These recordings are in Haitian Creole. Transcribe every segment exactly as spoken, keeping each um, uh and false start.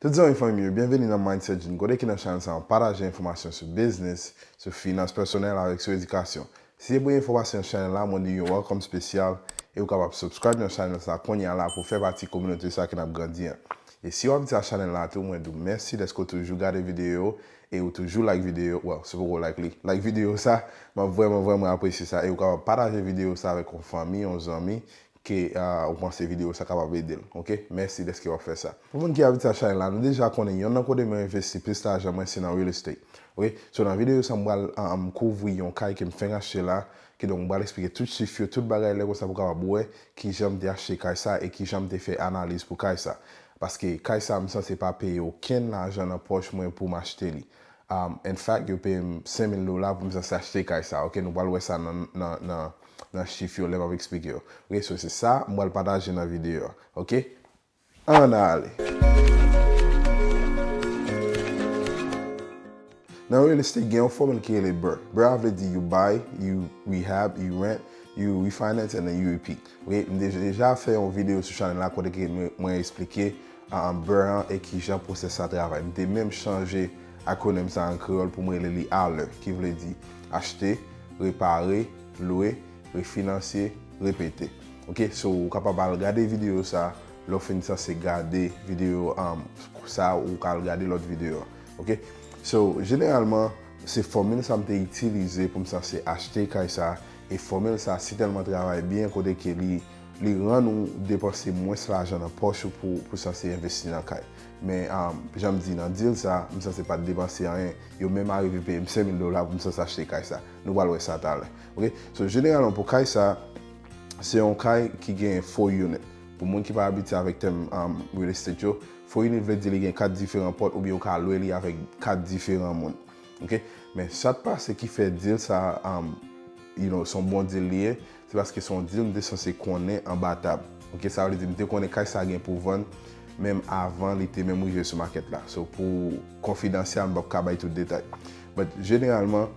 Tout zanmi fanmi yo, byenveni nan Mindset Jin, kote ki nan chanèl sa a, pataje enfòmasyon sou biznis, sou finans pèsonèl avèk sou edikasyon. Si se premye fwa w pase nan chanèl la, mwen di yon welcome spesyal e ou kapab subscribe nan chanèl sa a kounye a la pou fè pati kominote sa a ke n ap grandi an. E si w abitye a chanèl la tou, mwen di w mèsi dèske w toujou gade videyo e ou toujou like videyo. Well, si w poko like li, like videyo sa, m ap vrèman, vrèman apresye sa. E ou kapab pataje videyo sa avèk yon fanmi, yon zanmi ke ah, ou panse videyo sa kapab ede l. Ok? Mèsi dèske w ap fè sa. Pou moun ki abitye a chanèl la, nou deja konnen yonn nan kote mwen envesti plis lajan mwen se nan real estate. Ok? So nan videyo sa, m pral ah, m kouvri yon kay ke m fenk achte la. Kidonk, m pral eksplike tout chif yo, tout bagay lè konsa pou w kapab wè kijan m te achte kay sa e kijan m te fè analiz pou kay sa. Paske kay sa, m sanse pa peye okenn lajan nan pòch mwen pou m achte li. Um, in fact, yo peye m senk mil dola pou m sanse achte kay sa. Ok, nou pral wè sa nan, nan, nan, nan chif yo lè m ap eksplike yo. Ok, so se sa m pral pataje nan videyo a. Ok? Ann ale. Nan real estate, gen yon fòmil ki rele BRRRR. BRRRR vle di you buy, you rehab, you rent, you refinance, and then you repeat. Ok, m te deja fè yon videyo sou chanèl la kote ke mwen, mwen eksplike BRRRR an e kijan pwosès sa travay. M te menm chanje akwonim sa an kreyòl pou m rele li ALER, ki vle di achte, repare, lwe, refinansye, repete. Ok, so ou kapab al gade videyo sa lè w fin sanse gade videyo um, sa ou ka al gade lòt videyo. Ok, so jeneralman se fòmil sa m te itilize pou m sanse achte kay sa e fòmil sa sitèlman travay byen kote ke li li rann ou depanse mwens lajan nan pòch ou pou, pou sanse envesti nan kay. Men, um, jan m di nan deal sa, m sanse pa t depanse anyen. Yo menm arive peye m senk mil dola pou m sanse achte kay sa. Nou pral wè sa talè. Ok? So, jeneralman, pou kay sa, se yon kay ki gen four unit. Pou moun ki pa abitye avèk tèm um, real estate yo, four unit vle di li gen kat diferan pòt oubyen ou ka lwe li avèk kat diferan moun. Ok? Men sa k pase ki fè deal sa, um, you know, se yon bon deal li ye, se paske se yon deal m te sanse konnen anba tab. Ok, sa vle di m te konnen kay sa gen pou vann menm avan li te menm rive sou makèt la. So pou konfidansyèl, m p ap ka bay tout detay. But jeneralman,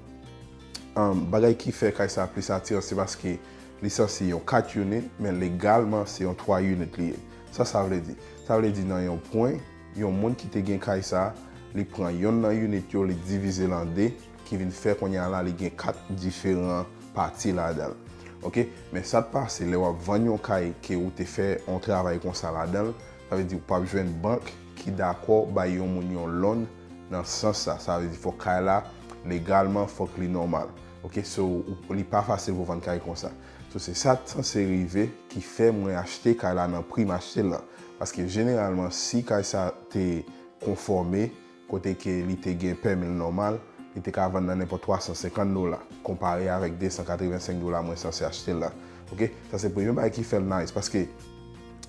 um, bagay ki fè kay sa plis atiran, se paske li sanse yon kat unit, men legalman se yon twa unit li ye. Sa sa vle di? Sa vle di nan yon pwen, yon moun ki te gen kay sa, li pran yonn nan unit yo, li divize l an de, ki vin fè kounye a la li gen kat diferan pati ladan l. Ok? Men sa k pase lè w ap vann yon kay ke ou te fè yon travay konsa ladan l, sa vle di ou p ap jwenn bank ki dakò bay yon moun yon loan nan sans sa. Sa vle di fòk kay la, legalman, fòk li nòmal. Ok? So, ou, li pa fasil pou vann kay konsa. So, se sa k sanse rive ki fè mwen achte kay la nan pri m achte l lan. Paske jeneralman, si kay sa te konfòme, kote ke li te gen pèmi l nòmal, li te ka vann nan nenpòt twa san senkant dola, konpare avèk de san katrevensenk dola mwen sanse achte l la. Ok? Sa se premye bagay ki fè l nice, paske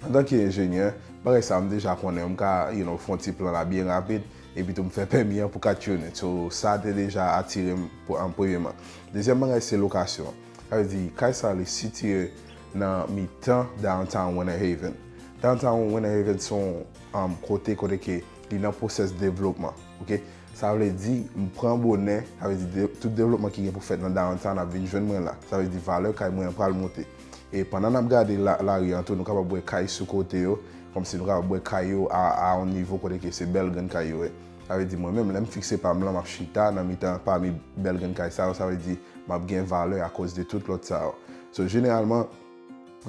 antanke enjenyè, bagay sa m deja konnen, m ka, you know, fè yon ti plan la byen rapid, epi tou m fè pèmi an pou kat unit. So, sa te deja atire m pou, an premyeman. Dezyèm bagay se lokasyon an. Sa vle di, kay sa li sitiye nan mitan downtown Winter Haven. Downtown Winter Haven se yon um, kote, kote ke li nan pwosès devlopman. Ok? Sa vle di, m pran bonè, sa vle di de, tout devlopman ki gen pou fèt nan downtown ap vin jwenn mwen la. Sa vle di valè kay mwen an pral monte. E pandan n ap gade la, lari an tou, nou kapab wè kay sou kote yo, kòmsi nou kapab wè kay yo a, a yon nivo kote ke se bèl grenn kay yo ye. Sa vle di mwen menm, lè m fikse pa m lan, m ap chita nan mitan pami bèl grenn kay sa yo, sa vle di m ap gen valè akoz de tout lòt sa yo. So, jeneralman,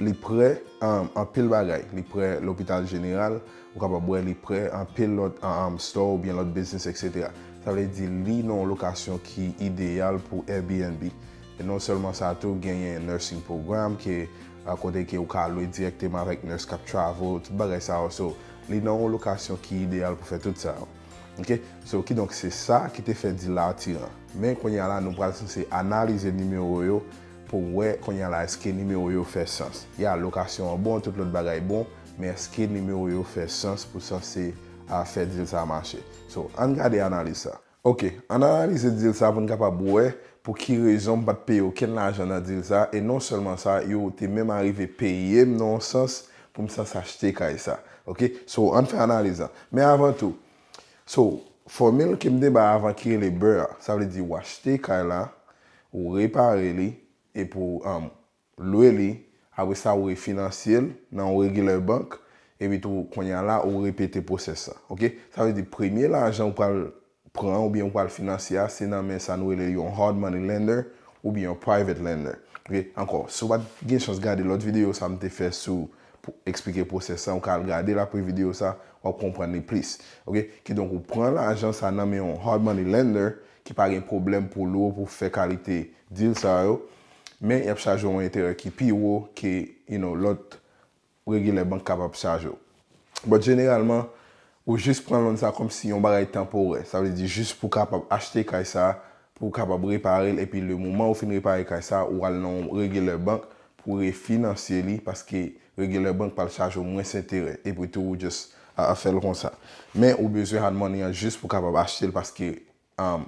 li prè um, anpil bagay. Li prè lopital jeneral, ou kapab wè li prè anpil lòt um, store oubyen lòt biznis, etsetera. Sa vle di li nan yon lokasyon ki ideyal pou Airbnb. E non sèlman sa tou, genyen nursing program ke a kote ke ou ka lwe dirèkteman avèk nurse k ap travel, tout bagay sa yo. So, li nan yon lokasyon ki ideyal pou fè tout sa yo. Ok? So, kidonk, se sa ki te fè deal la atiran. Men kounye a la, nou pral sanse analize nimewo yo pou wè kounye a la èske nimewo yo fè sans. Ya, lokasyon an bon, tout lòt bagay bon, men èske nimewo yo fè sans pou sanse a fè deal sa mache? So, ann gade analiz sa. Ok, ann analize deal sa pou n kapab wè pou ki rezon m pa t peye okenn lajan nan deal sa, e non sèlman sa, yo te menm arive peye m nan yon sans pou m sanse achte kay sa. Ok, so ann fè analiz la. Men avan tou, so, fòmil ke m te bay avan ki rele BRRRR a, sa vle di w achte kay la, ou repare li, epi w um, lwe li, apre sa ou refinansye l nan yon regular bank, epi tou kounye a la ou repete pwosès la. Ok? Sa vle di premye lajan ou pral pran oubyen ou pral finanse a, se nan men sa nou rele yon hard money lender oubyen yon private lender. Ok? Ankò, si w pa t gen chans gade lòt videyo sa m te fè sou pou eksplike pwosès la, ou ka al gade l apre videyo sa, w ap konprann li plis. Ok? Kidonk, ou pran lajan sa nan men yon hard money lender ki pa gen pwoblèm pou lwe w pou fè kalite deal sa yo, men y ap chaje w yon enterè ki pi wo ke, you know, lòt regular bank kapab chaje w. But jeneralman, ou jis pran loan sa kòmsi yon bagay tanporè. Sa vle di jis pou kapab achte kay sa, pou kapab repare l, epi le moman ou fin repare kay sa, ou al nan yon regular bank pou refinanse li, paske regular bank pral chaje w mwens enterè. Epi tou, ou just a, a fè l konsa. Men ou bezwen hard money an jis pou kapab achte l, paske um,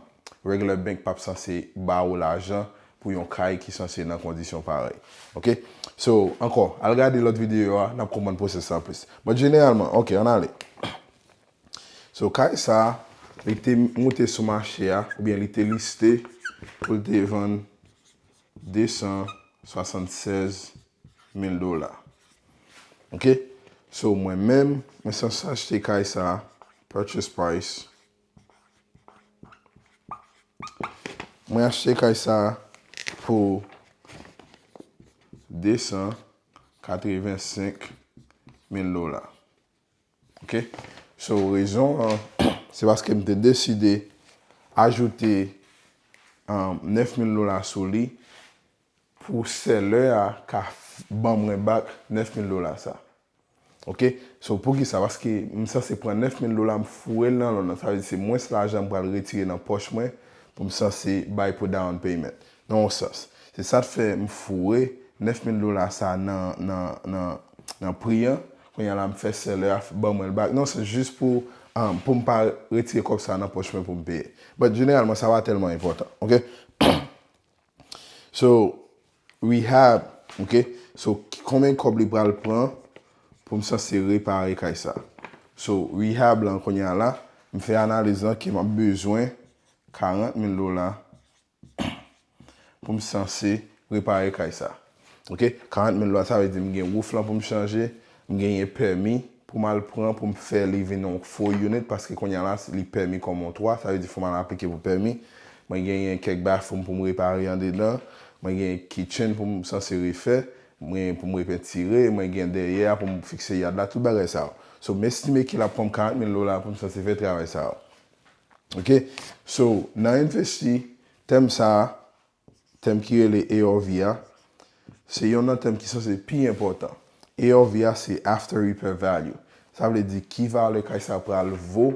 regular bank p ap sanse ba ou lajan pou yon kay ki sanse nan kondisyon parèy. Ok? So, ankò, al gade lòt videyo a, n ap konprann pwosès la plis. But jeneralman, ok, ann ale. So, kay sa, li te moute sou mache a, oubyen li te liste pou l te vann de san swasannsèz mil dola. Ok? So, mwen menm, mwen sanse achte kay sa, purchase price, Mwen achte kay sa pou de san katrevensenk mil dola. Ok? So, rezon an, se paske m te deside ajoute, um, nèf mil dola sou li pou seller a ka f-, ban mwen back nèf mil dola sa. Ok? So, poukisa? Paske m sanse pran nèf mil dola, m foure l nan loan nan. Sa vle di se mwens lajan m pral retire nan pòch mwen pou m sanse bay pou down payment. Nan yon sans. Se sa k fè m foure nèf mil dola sa nan, nan, nan, nan pri an. Kounye a la, m fè seller a f-, ban mwen l back. Nan yon sans, jis pou, um, pou m pa retire kòb sa nan pòch mwen pou m peye. But jeneralman, sa pa tèlman enpòtan. Ok? So, rehab, ok? So, ki, konbyen kòb li pral pran pou m sanse repare kay sa? So, rehab lan kounye a la, m fè analiz lan ke m ap bezwen karant mil dola pou m sanse repare kay sa. Ok? Karant mil dola, sa vle di m gen wouf lan pou m chanje, m genyen pèmi pou m al pran, pou m fè li vin yon fo unit, paske kounye a la, li pèmi kòm yon twa, sa vle di fò m al aplike pou pèmi. Mwen genyen kèk bathroom pou m repare andedan, mwen genyen kitchen pou m sanse refè, mwen pou m repentire, mwen gen dèyè a pou m fikse yard la, tout bagay sa yo. So, m estime ke l ap pran m karant mil dola pou m sanse fè travay sa yo. Ok? So, nan envesti, tèm sa a, tèm ki rele A R V a, se yonn nan tèm ki sanse pi enpòtan. A R V a se after repair value. Sa vle di ki valè kay sa pral vo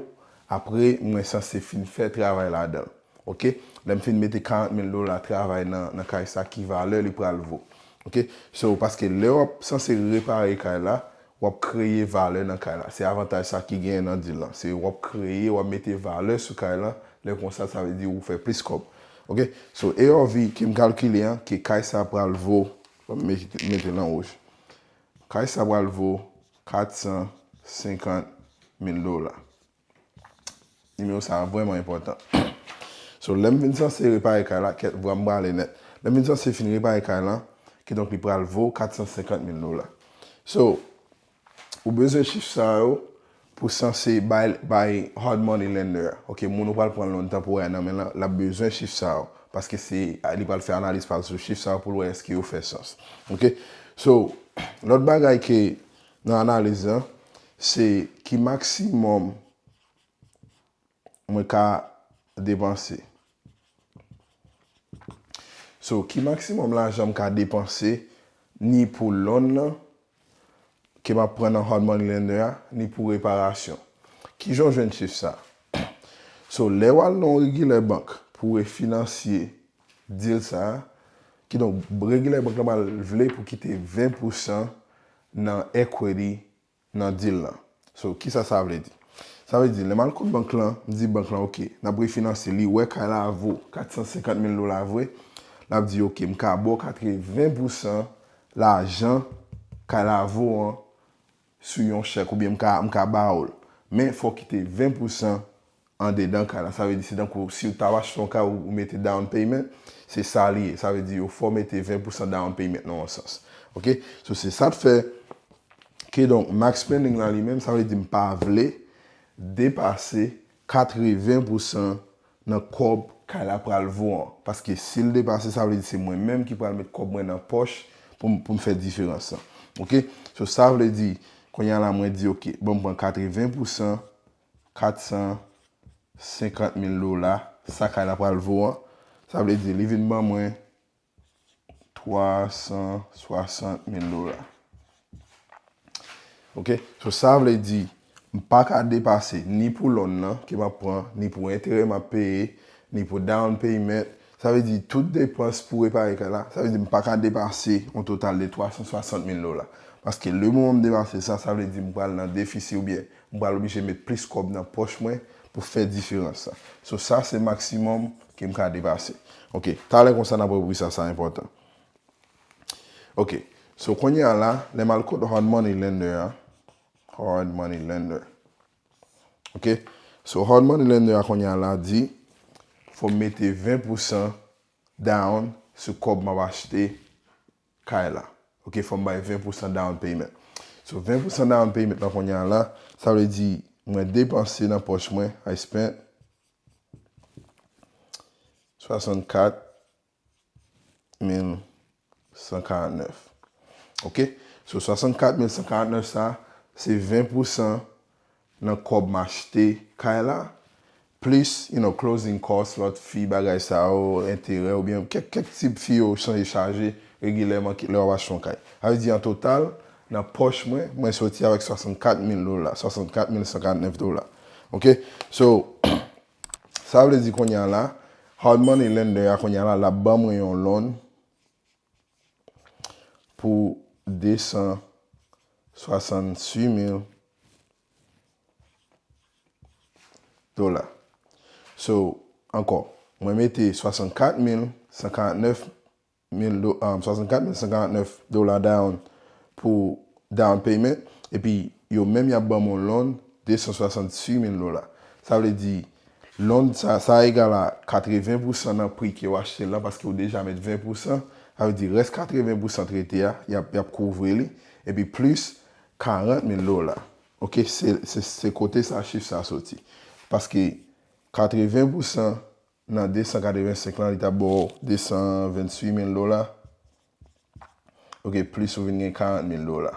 apre mwen sanse fin fè travay ladan l. Ok? Lè m fin mete karant mil dola travay nan, nan kay sa, ki valè li pral vo. Ok? So, paske lè w ap sanse repare kay la, w ap kreye valè nan kay la. Se avantaj sa ki genyen nan deal lan. Se w ap kreye, w ap mete valè sou kay lan. Lè konsa, sa vle di ou fè plis kòb. Ok? So, A R V ke m kalkile an, ke kay sa pral vo, ban m mete, mete l an wouj. Kay sa pral vo kat san senkant mil dola. Nimewo sa a vrèman enpòtan. So, lè m vin sanse repare kay la, kèt, vwa m prale nèt. Lè m vin sanse fin repare kay la, kidonk li pral vo kat san senkant mil dola. So, ou bezwen chif sa yo pou sanse bay, bay hard money lender a. Ok, moun ou pral pran loan tanporè nan men lan, l ap bezwen chif sa yo. Paske se, li pral fè analiz pa l sou chif sa yo pou l wè èske yo fè sans. Ok? So, lòt bagay ke nan analiz lan, se ki maksimòm mwen ka depanse. So, ki maksimòm lajan m ka depanse, ni pou loan nan, ke m ap pran nan hard money lender a, ni pou reparasyon. Kijan w jwenn chif sa? So, lè w al nan yon regular bank pou refinansye deal sa a, kidonk, regular bank la pral vle pou kite ven pousan nan equity nan deal lan. So, kisa sa vle di? Sa vle di, lè m al kot bank lan, m di bank lan, ok, n ap refinanse, li wè kay la vo kat san senkant mil dola vre, l ap di, ok, m ka ba w katreven pousan lajan kay la vo an sou yon chèk, oubyen m ka, m ka ba w l. Men, fò w kite ven pousan andedan kay la. Sa vle di, se tankou si w t ap achte yon kay, ou, ou mete down payment, se sa li ye. Sa vle di, yo fè w mete ven pousan down payment nan yon sans. Ok? So, se sa k fè Kidonk, max spending la li menm, sa vle di m pa vle depase katreven pousan nan kòb kay la pral vo an. Paske si l depase, sa vle di se mwen menm ki pral met kòb mwen nan pòch pou m, pou m fè diferans lan. Oke? So, sa vle di, kounye a la, mwen di, oke, bon, m pran katreven pousan, kat san senkant mil dola, sa kay la pral vo an. Sa vle di, li vin ban mwen twa san swasant mil dola. Oke? So, sa vle di, m pa ka depase ni pou loan nan ke m ap pran, ni pou enterè m ap peye, ni pou down payment. Sa vle di, tout depans pou repare kay la, sa vle di, m pa ka depase yon total de twa san swasant mil dola. Paske le moman m depase sa, sa vle di, m pral nan defisi oubyen m pral oblije met plis kòb nan pòch mwen pou fè diferans sa. So, sa se maksimòm ke m ka depase. Oke, talè konsa n ap wè poukisa sa enpòtan. Oke, so kounye a la, lè m al kot hard money lender a, hard money lender. Oke, so hard money lender a kounye a la di, fò m mete ven pousan down sou kòb m ap achte kay la. Oke, fò m bay ven pousan down payment. So, ven pousan down payment lan kounye a la, sa vle di mwen depanse nan pòch mwen, I spent swasannkat mil san karantnèf. Oke? So, swasannkat mil san karantnèf sa, se ven pousan nan kòb m achte kay la, plis, you know, closing cost, lòt fi, bagay sa yo, enterè, oubyen kèk, kèk tip fi yo chanje chaje regilyèman ki, lè w ap achte yon kay. Sa vle di, an total, nan pòch mwen, mwen soti avèk swasannkat mil dola, swasannkat mil san karantnèf dola. Oke? So, sa vle di kounye a la, hard money lender a kounye a la, l ap ban mwen yon loan pou de san swasanntuit mil dola. So, ankò, mwen mete swasannkat mil san karantnèf mil do-, um, swasannkat mil san karantnèf dola down pou down payment, epi yo menm y ap ban m yon loan de san swasanntuit mil dola. Sa vle di, loan sa, sa egal a katreven pousan nan pri ke w achte l lan, paske w deja met ven pousan, sa vle di rès katreven pousan k rete a, y ap, y ap kouvri li, epi plis karant mil dola. Oke, se, se, se kote sa chif sa soti. Paske katreven pousan nan de san katrevensenk lan, li t ap ba w de san venntuit mil dola. Oke, plis ou vin gen karant mil dola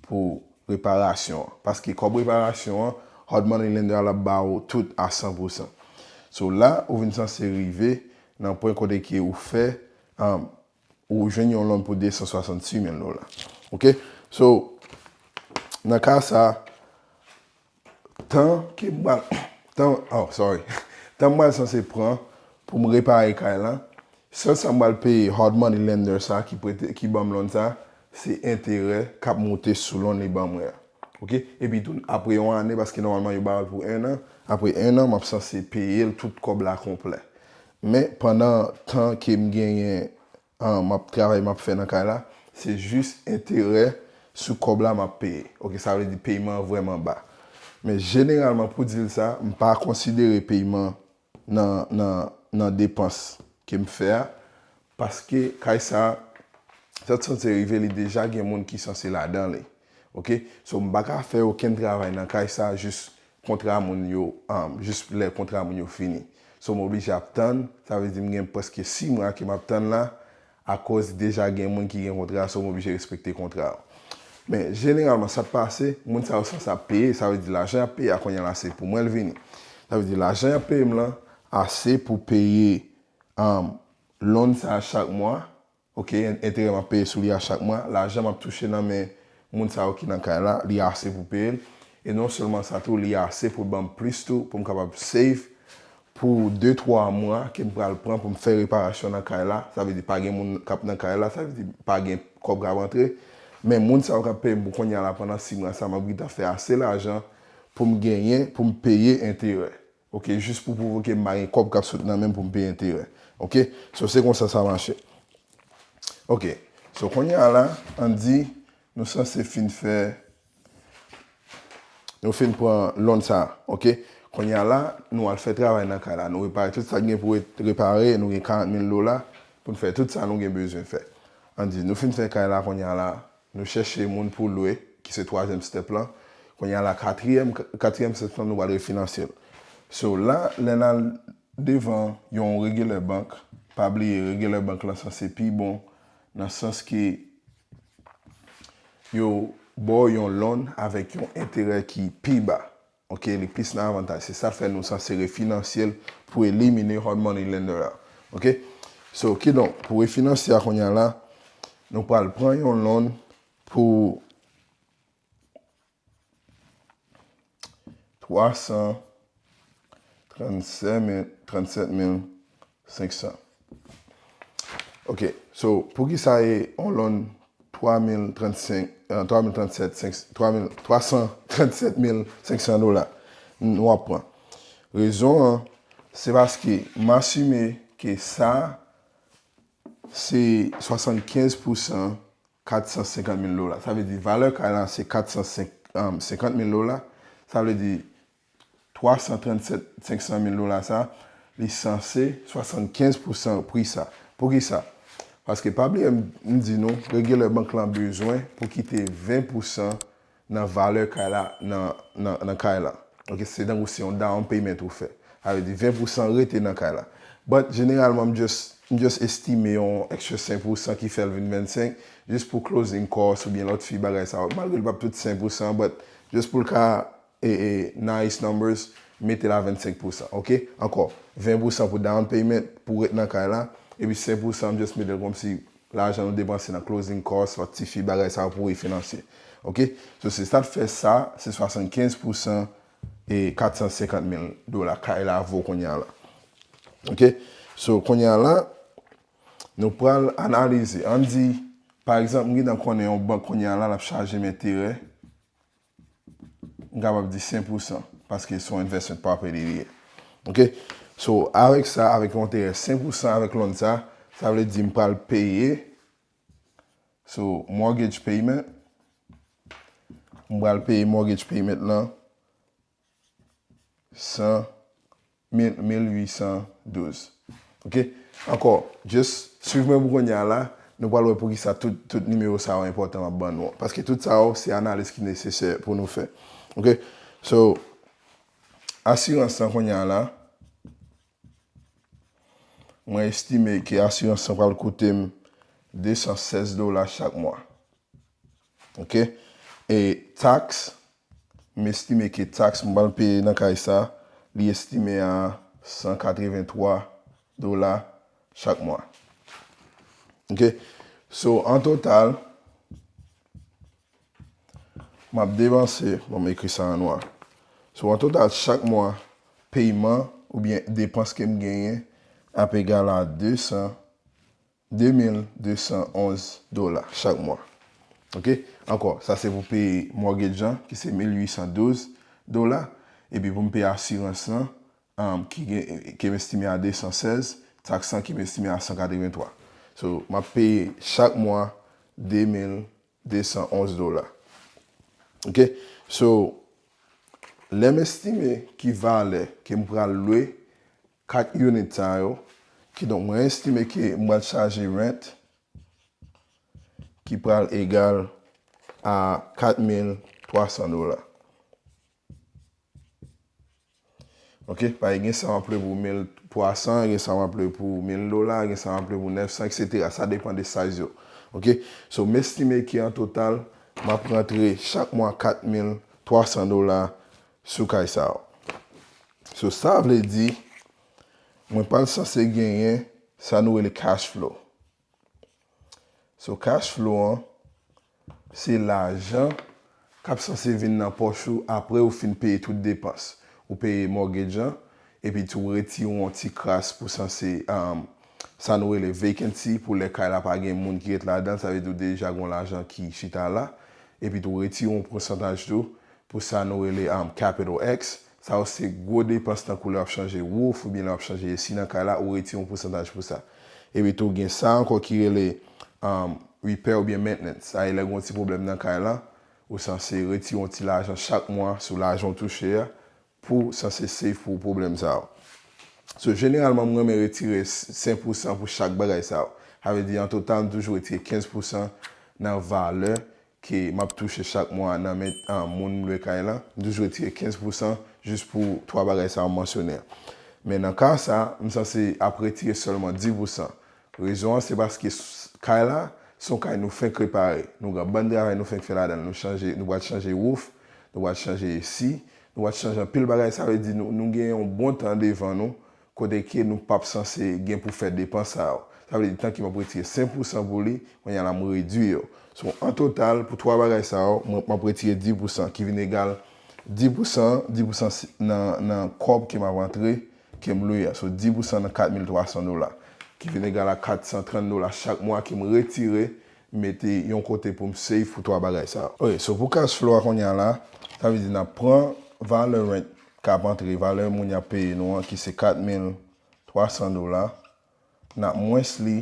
pou reparasyon an. Paske kòb reparasyon an, hard money lender a l ap ba w tout a san pousan. So la, ou vin sanse rive nan pwen kote ke ou fè, um, ou jwenn yon loan pou de san swasanntuit mil dola. Oke? So, nan ka sa, tan ke m pral, tan, oh, sorry. Tan m pral sanse pran pou m repare kay lan, sèl sa m pral peye hard money lender sa ki prete, ki ban m loan sa, se enterè k ap moute sou loan li ban mwen an. Oke? Epi tou, apre yon ane, paske nòmalman yo ba w l pou en an, apre en an, m ap sanse peye l tout kòb la konplè. Men, pandan tan ke m genyen, an, m ap travay, m ap fè nan kay la, se jis enterè sou kòb la m ap peye. Oke, sa vle di peyman an vrèman ba. Men jeneralman, pou di l sa, m pa konsidere peyman nan, nan, nan depans ke m fè a, paske kay sa, sa t sanse rive, li deja gen moun ki sanse ladan li. Oke? So, m pa ka fè okenn travay nan kay sa jis kontra moun yo, um, jis lè kontra moun yo fini. So, m oblije ap tann, sa vle di m gen prèske sis mwa ke m ap tann la, akoz deja gen moun ki gen kontra, so m oblije respekte kontra yo. Men, jeneralman, sa k pase, moun sa yo sanse ap peye, sa vle di lajan y ap peye a kounye a la, se pou mwen l vini. Sa vle di lajan y ap peye m lan, ase pou peye, um, loan sa a chak mwa, oke, en-, enterè m ap peye sou li a chak mwa, lajan m ap touche nan men moun sa yo ki nan kay la, li ase pou peye l. E non sèlman sa tou, li ase pou l ban m plis tou, pou m kapab save pou de, twa mwa ke m pral pran pou m fè reparasyon nan kay la. Sa vle di pa gen moun k ap nan kay la, sa vle di pa gen kòb k ap antre. Men moun sa yo k ap peye m pou kounye a la pandan sis mwa sa, m ap gentan fè ase lajan pou m genyen, pou m peye enterè. Oke, jis pou pwouve ke m pa gen kòb k ap sot nan men m pou m peye enterè. Oke? So, se konsa sa mache. Oke. So, kounye a la, ann di, nou sanse fin fè, nou fin pran loan sa, oke? Kounye a la, nou al fè travay nan kay la. Nou repare tout sa k gen pou re-, repare, nou gen karant mil dola pou n fè tout sa nou gen bezwen fè. Ann di, nou fin fè kay la, kounye a la, nou chèche moun pou lwe, ki se twazyèm step lan. Kounye a la, katriyèm, katriyèm step lan, nou pral refinanse l. So, la, lè n al devan yon regular bank, pa bliye, regular bank lan sanse pi bon, nan sans ke yo ba w yon loan avèk yon enterè ki pi ba. Ok, li plis nan avantaj. Se sa fè nou sanse refinanse l pou elimine hard money lender a. Ok? So, kidonk, pou refinanse a kounye a la, nou pral pran yon loan pou twa san trannsèt mil, trannsèt mil senk san. Ok, so, poukisa e yon loan twa mil trannsenk, euh, twa mil trannsèt, senk, twa mil, twa san trannsèt mil senk san dola n-, w ap pran? Rezon an, se paske m asime ke sa, se swasannkenz pousan kat san senkant mil dola. Sa vle di valè kay la se kat san senkant mil dola. Sa vle di twa san trannsèt senk san mil dola sa, li sanse swasannkenz pousan pri sa. Poukisa? Paske pa bliye m, m di nou, regular bank lan bezwen pou kite ven pousan nan valè kay la, nan, nan, nan kay la. Ok, se tankou se yon down payment ou fè. Sa vle di ven pousan rete nan kay la. But, jeneralman, m just, m just estime yon extra senk pousan ki fè l vin vennsenk, jis pou closing cost oubyen lòt fi bagay sa yo. Malgre l p ap tout senk pousan, but just pou l ka, e, e, nice numbers, mete l a vennsenk pousan, ok? Ankò, ven pousan pou down payment, pou ret nan kay la, epi senk pousan, m just mete l kòmsi lajan nou depanse nan closing cost, lòt ti fi bagay sa yo pou refinanse. Ok? So, se sa k fè sa, se swasannkenz pousan e kat san senkant mil dola kay la vo kounye a la. Ok? So, kounye a la, nou pral analize. Ann di, pa egzanp, m gentan konnen yon bank kounye a la, l ap chaje m enterè. M kapab di senk pousan, paske se yon investment property li ye. Ok? So, avèk sa, avèk yon enterè senk pousan avèk loan sa, sa vle di m pral peye, so, mortgage payment, m pral peye mortgage payment lan san, mil, mil uit san douz. Ok? Ankò, just swiv mwen pou kounye a la, nou pral wè poukisa tout, tout nimewo sa yo enpòtan m ap ban nou an. Paske tout sa yo, se analiz ki nesesè pou nou fè. Ok? So, asirans lan kounye a la, mwen estime ke asirans lan pral koute m de san sèz dola chak mwa. Ok? E taks, m estime ke taks m pral peye nan kay sa, li estime a san katrevenntwa dola chak mwa. Ok? So, an total, m ap depanse, bon, m ekri sa an nwa. So, an total, chak mwa, peyman oubyen depans ke m genyen ap egal a de san, de mil de san onz dola chak mwa. Ok? Ankò, sa se pou peye mortgage lan, ki se mil uit san douz dola, epi pou m peye asirans lan, um, ki gen, ke m estime a de san sèz, taks lan ki m estime a san katrevenntwa. So, m ap peye chak mwa de mil de san onz dola. Ok? So, lè m estime ki valè ke m pral lwe kat unit sa yo, kidonk mwen estime ke m pral chaje rent ki pral egal a kat mil twa san dola. Ok, pa gen sa m ap lwe pou mil twa san, gen sa m ap lwe pou mil dola, gen sa m ap lwe pou nèf san, etsetera. Sa depann de size yo. Ok, so m estime ke an total, m ap rantre chak mwa kat mil twa san dola sou kay sa yo. So, sa vle di, mwen pral sanse genyen sa nou rele cash flow. So, cash flow an, se lajan k ap sanse vin nan pòch ou apre ou fin peye tout depans. Ou peye mortgage an, epi tou retire yon ti kras pou sanse, um, sa nou rele vacancy, pou lè kay la pa gen moun ki ret ladan, sa vle di ou deja gon lajan ki chita la, epi tou retire yon pousantaj tou, pou sa nou rele, um, capital X. Sa yo se gwo depans tankou lè w ap chanje wouf oubyen lè w ap chanje esi nan kay la, ou retire yon pousantaj pou sa. Epi tou gen sa ankò ki rele, um, repair oubyen maintenance. Sa e lè gen yon ti pwoblèm nan kay la, ou sanse retire yon ti lajan chak mwa sou lajan w touche a pou sanse save pou pwoblèm sa yo. So, jeneralman, m renmen retire senk pousan pou chak bagay sa yo. Sa vle di, an total, m toujou retire kenz pousan nan valè ke m ap touche chak mwa nan men, ah, moun m lwe kay lan, m toujou retire kenz pousan jis pou twa bagay sa yo m mansyone a. Men nan ka sa, m sanse ap retire sèlman dis pousan. Rezon an, se paske s-, kay la, se yon kay nou fenk repare. Nou gen bann travay nou fenk fè ladan l. Nou chanje, nou pral chanje wouf, nou pral chanje esi, nou pral chanje anpil bagay. Sa vle di nou, nou gen yon bon tan devan nou, kote ke nou p ap sanse gen pou fè depans sa yo. Sa vle di tan ke m ap retire senk pousan pou li, kounye a la m redui yo. So, an total, pou twa bagay sa yo, mwen, m ap retire dis pousan, ki vin egal dis pousan, dis pousan si, nan, nan kòb ke m ap antre, ke m lwe a. So, dis pousan nan kat mil twa san dola, ki vin egal a kat san trant dola chak mwa ke m retire, mete yon kote pou m save pou twa bagay sa yo. Ok, so pou cash flow a kounye a la, sa vle di n ap pran valè rent k ap antre, valè moun y ap peye nou an, ki se kat mil twa san dola, n ap mwens li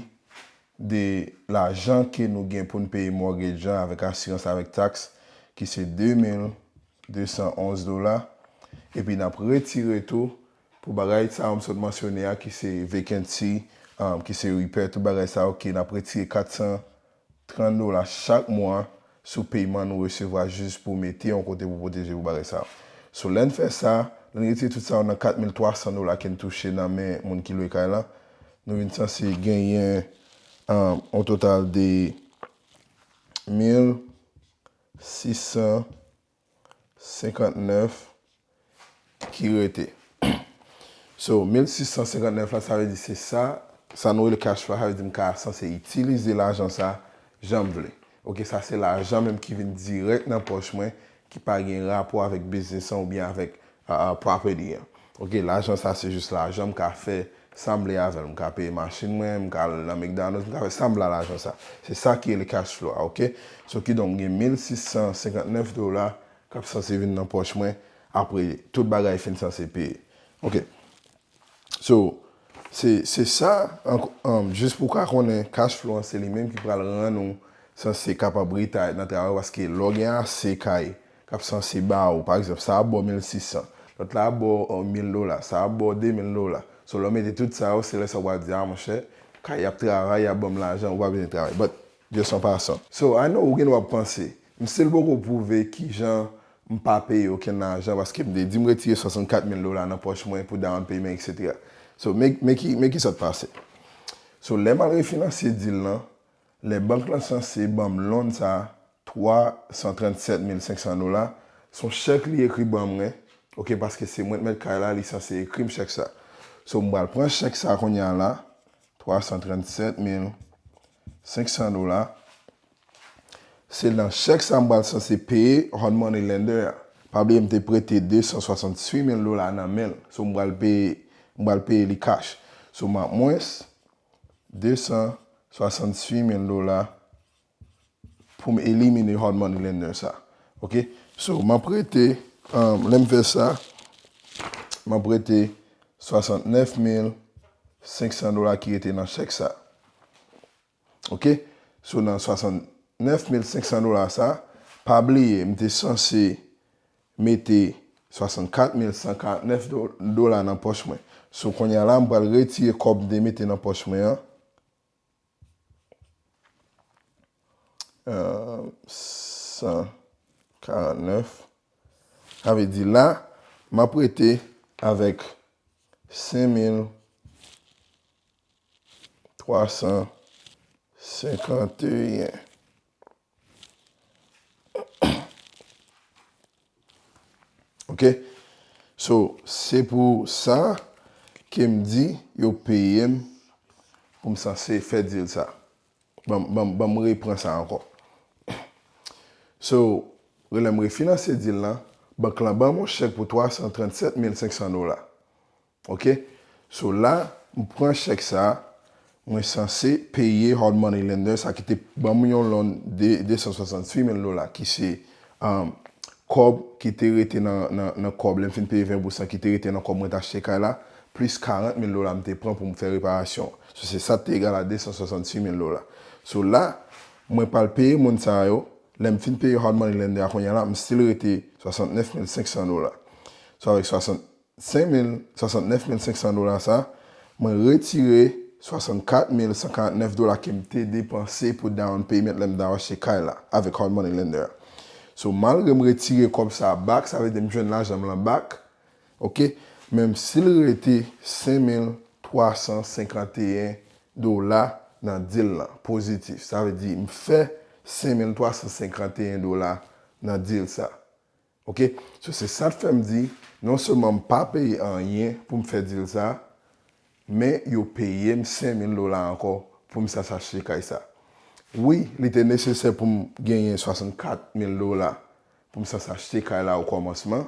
de lajan ke nou gen pou n peye mortgage an avèk asirans, avèk taks, ki se de mil de san onz dola. Epi n ap retire tou pou bagay sa yo m sot mansyone a, ki se vacancy, um, ki se repair, tout bagay sa yo, ke n ap retire kat san trant dola chak mwa sou peyman nou resevwa jis pou mete yon kote pou pwoteje pou bagay sa yo. So, lè n fè sa, lè n retire tout sa yo nan kat mil twa san dola ke n touche nan men moun ki lwe kay la, nou vin sanse genyen, um, yon total de mil sis san senkant nèf ki rete. So, mil sis san senkant nèf la, sa vle di se sa, sa nou rele cash flow, sa vle di m ka sanse itilize lajan sa jan m vle. Ok, sa se lajan menm ki vin dirèk nan pòch mwen, ki pa gen rapò avèk biznis lan oubyen avèk, ah, ah, property an. Ok, lajan sa se jis lajan m ka fè sa m vle avè l. M ka peye machin mwen, m ka al nan McDonald's, m ka fè sa m vle a lajan sa. Se sa ki rele cash flow a, ok? So, kidonk, m gen mil sis san senkant nèf dola k ap sanse vin nan pòch mwen apre tout bagay fin sanse peye. Ok. So, se, se sa, an, an, jis pou w ka konnen, cash flow an se li menm ki pral rann ou sanse kapab retire nan travay, paske lè w gen ase kay k ap sanse ba ou, pa egzanp, sa ap ba w mil sis san, lòt la ap ba w, euh, mil dola, sa ap ba w de mil dola. So, lè w mete tout sa yo, se lè sa w pral di, a, monchè, kay ap travay, y ap ban m lajan, ou pa bezwen travay. But, just an pasan. So, I know, ou gen dwa ap panse, m still poko pwouve kijan m pa peye okenn lajan, paske m te di m retire swasannkat mil dola nan pòch mwen pou down payment, et cetera. So, men, men ki, men ki sot pase. So, lè m al refinanse deal lan, lè bank lan sanse ban m loan sa, twa san trannsèt mil senk san dola, se yon chèk li ekri ban mwen, ok, paske se mwen k mèt kay la, li sanse ekri m chèk sa. So, m pral pran chèk sa kounye a la, twa san trannsèt mil senk san dola. Se nan chèk sa m pral sanse peye hard money lender a. Pa bliye m te prete de san swasantuit mil dola nan men l. So, m pral peye, m pral peye li cash. So, m ap mwens de san swasantuit mil dola pou m elimine hard money lender sa. Ok? So, m ap rete, um, lè m fè sa, m ap rete swasantnèf mil senk san dola ki rete nan chèk sa. Ok? So, nan swasantnèf mil senk san dola sa, pa bliye, m te sanse mete swasannkat mil san karantnèf do-, dola nan pòch mwen. So, kounye a la, m pral retire kòb m te mete nan pòch mwen an. Euh, san karantnèf. Sa vle di la, m ap rete avèk senk mil twa san senkanteyen. Ok? So, se pou sa ke m di yo peye m pou m sanse fè deal sa. Ban m, ban m, ban m repran sa ankò. So, lè m refinanse deal lan, bank lan ban m yon chèk pou twa san trannsèt mil senk san dola. Ok? So la, m pran chèk sa, mwen sanse peye hard money lender sa ki te ban m yon loan de de san swasantuit mil dola, ki se, um, kòb ki te rete nan, nan, nan kòb, lè m fin peye ven pousan ki te rete nan kòb mwen t achte kay la, plis karant mil dola m te pran pou m fè reparasyon. So, se sa te egal a de san swasantuit mil dola. So la, mwen pral peye moun sa yo, lè m fin peye hard money lender a kounye a la, m still rete swasantnèf mil senk san dola. So, avèk swasant senk mil, swasantnèf mil senk san dola sa, mwen retire swasannkat mil san karantnèf dola ke m te depanse pou down payment lè m t ap achte kay la avèk Hard Money Lender a. So, malgre m retire kòb sa back, sa vle di m jwenn lajan m lan back, oke? Menm si l rete senk mil twa san senkanteyen dola nan deal lan, pozitif. Sa vle di m fè senk mil twa san senkanteyen dola nan deal sa. Oke? So, se sa k fè m di, non sèlman m pa peye anyen pou m fè deal sa, men yo peye m senk mil dola ankò pou m sa achte kay sa. Wi, li te nesesè pou m genyen swasannkat mil dola pou m sa achte kay la o kòmansman,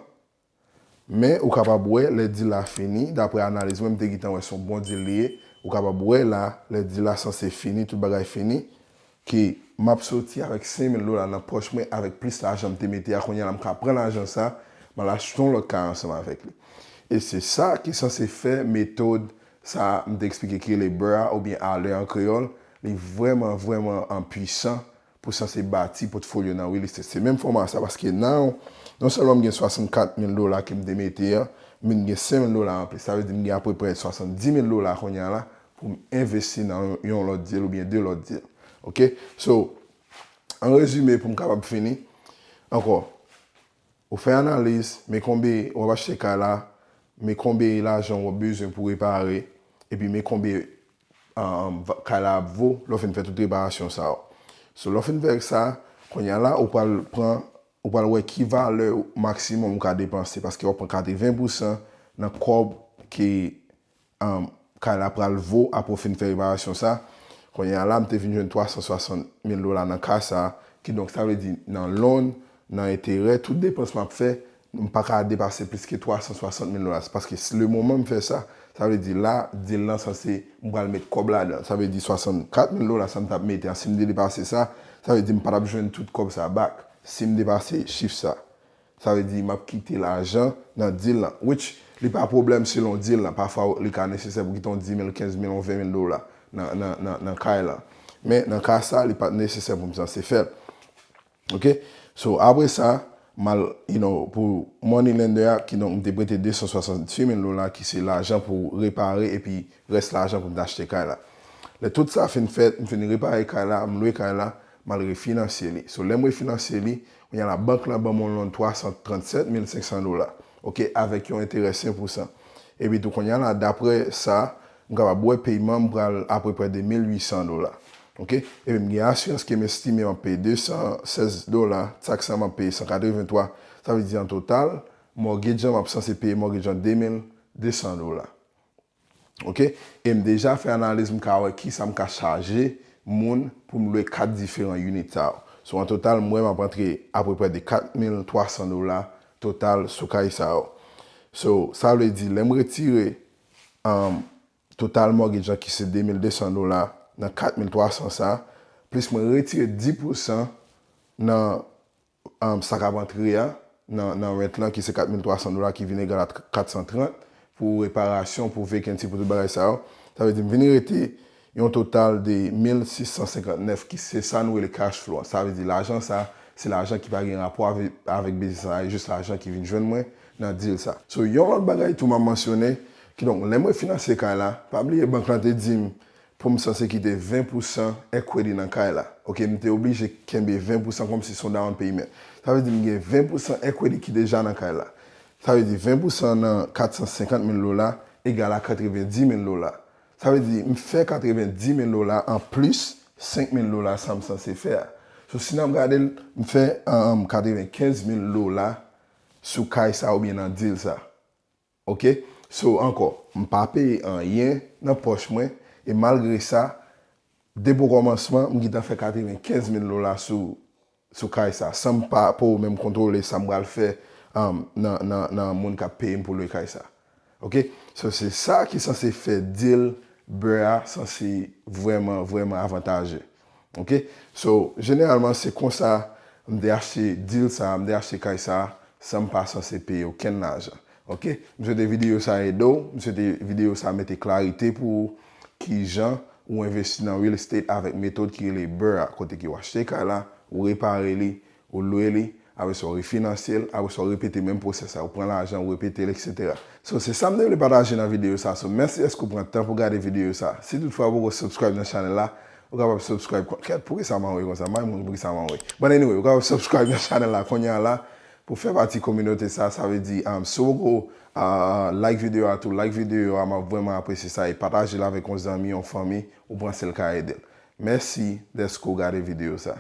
men ou kapab wè lè deal la fini, daprè analiz mwen, m te gentan wè se yon bon deal li ye, ou kapab wè la, lè deal la sanse fini, tout bagay fini, ke m ap soti avèk senk mil dola nan pòch mwen, avèk plis lajan m te mete a, kounye a la m ka pran lajan sa, m al achte yon lòt kay ansanm avèk li. E se sa ki sanse fè metòd sa m te eksplike ki rele BRRRR oubyen Aller an kreyòl, li vrèman, vrèman, um, pwisan pou sanse bati pòtfolyo nan real estate. Se menm fòma sa, paske now, non sèlman m gen swasannkat mil dola ke m te mete an, men m gen senk mil dola anplis. Sa vle di m gen apeprè swasanndis mil dola kounye a la pou m envesti nan yon lòt deal oubyen de lòt deal. Oke? So, an rezime, pou m kapab fini, ankò, ou fè analiz, men konbyen w ap achte kay la, men konbyen lajan w ap bezwen pou repare, epi men konbyen, um, va- kay la ap vo lè w fin fè tout reparasyon sa yo. So, lè w fin fè sa, kounye a la, ou pral pran, ou pral wè ki valè maksimòm ou ka depanse, paske w ap pran katreven pousan nan kòb ke, um, kay la pral vo apre w fin fè reparasyon sa. Kounye a la, m te vin jwenn twa san swasant mil dola nan kay sa, kidonk sa vle di nan loan, nan enterè, tout depans m ap fè, m pa ka depase plis ke twa san swasant mil dola. Se paske s- le moman m fè sa, sa vle di la, deal lan sanse, m pral met kòb ladan. Sa vle di swasannkat mil dola sa m t ap mete a, si m te depase sa, sa vle di m pa t ap jwenn tout kòb sa back si m depase chif sa. Sa vle di m ap kite lajan nan deal lan. Which, li pa pwoblèm selon deal lan. Pafwa, li ka nesesè pou kite yon dis mil, kenz mil, yon ven mil dola nan, nan, nan, nan kay lan. Men nan ka sa, li pa t nesesè pou m sanse fè l. Oke? So, apre sa, m al, you know, pou money lender a, kidonk m te prete de san swasantuit mil dola, ki se lajan pou repare, epi rès lajan pou m t achte kay la. Lè tout sa fin fèt, m fin repare kay la, m lwe kay la, m al refinansye li. So, lè m refinansye li, kounye a la, bank lan ban m yon loan twa san trannsèt mil senk san dola, oke, avèk yon enterè senk pousan. Epi tou, kounye a la, daprè sa, m kapab wè peyman m pral apeprè de mil uit san dola. Oke? Epi m gen asirans ke m estime m ap peye de san sèz dola, taks lan m ap peye san katreven twa. Sa vle di an total, mortgage an m ap sanse peye mortgage an de mil de san dola. Oke? E m deja fè analiz, m ka wè kisa m ka chaje moun pou m lwe kat diferan unit sa yo. So, an total, m wè m ap antre apeprè de kat mil twa san dola total sou kay sa yo. So, sa vle di, lè m retire, um, total mortgage an ki se de mil de san dola nan kat mil twa san sa, plis mwen retire dis pousan nan, um, sa k ap antre a, nan, nan rent lan ki se kat mil twa san dola ki vin egal a kat san trant pou reparasyon, pou vacancy, pou tout bagay sa yo. Sa vle di m vin rete yon total de mil sis san senkantnèf ki se sa nou rele cash flow an. Sa vle di lajan sa, se lajan ki pa gen rapò avè- avèk biznis la, e jis lajan ki vin jwenn mwen nan deal sa. So, yon lòt bagay tou m ap mansyone, kidonk, lè mwen finanse kay la, pa bliye bank lan te di m pou m sanse kite ven pousan equity nan kay la. Oke, m te oblije kenbe ven pousan kòmsi se yon down payment. Sa vle di m gen ven pousan equity ki deja nan kay la. Sa vle di ven pousan nan kat san senkant mil dola egal a katreven dis mil dola. Sa vle di m fè katreven dis mil dola anplis senk mil dola sa m sanse fè a. So, si n ap gade l, m fè, um, katreven kenz mil dola sou kay sa oubyen nan deal sa. Oke? So, ankò, m pa peye anyen nan pòch mwen, e malgre sa, depi o kòmansman, m gentan fè katreven kenz mil dola sou, sou kay sa, san m pa po menm kontwole sa m pral fè, um, nan, nan, nan moun k ap peye m pou lwe kay sa. Oke? So, se sa ki sanse fè deal BRRRR a sanse vrèman, vrèman avantaje. Oke? So, jeneralman, se konsa m te achte deal sa, m te achte kay sa, san m pa sanse peye okenn lajan. Oke? M swete videyo sa ede w, m swete videyo sa mete klarite pou ou kijan ou envesti nan real estate avèk metòd ki rele BRRRR a, kote ke w achte kay la, ou repare li, ou lwe li, apre sa w refinanse l, apre sa w repete menm pwosès la, ou pran lajan, ou repete l, etsetera. So, se sa m te vle pataje nan videyo sa. So, mèsi dèske w pran tan pou gade videyo sa. Si toutfwa ou poko subscribe nan chanèl la, ou kapab subscribe. Kèt, poukisa m anwe konsa? M pa moun, poukisa m anwe? But anyway, ou kapab subscribe nan chanèl la kounye a la pou fè pati kominote sa. Sa vle di, um, si w poko uh, like videyo a tou, like videyo a, m ap vrèman apresye sa. E pataje l avèk yon zanmi, yon fanmi, ou panse l ka ede l. Mèsi dèske w gade videyo sa.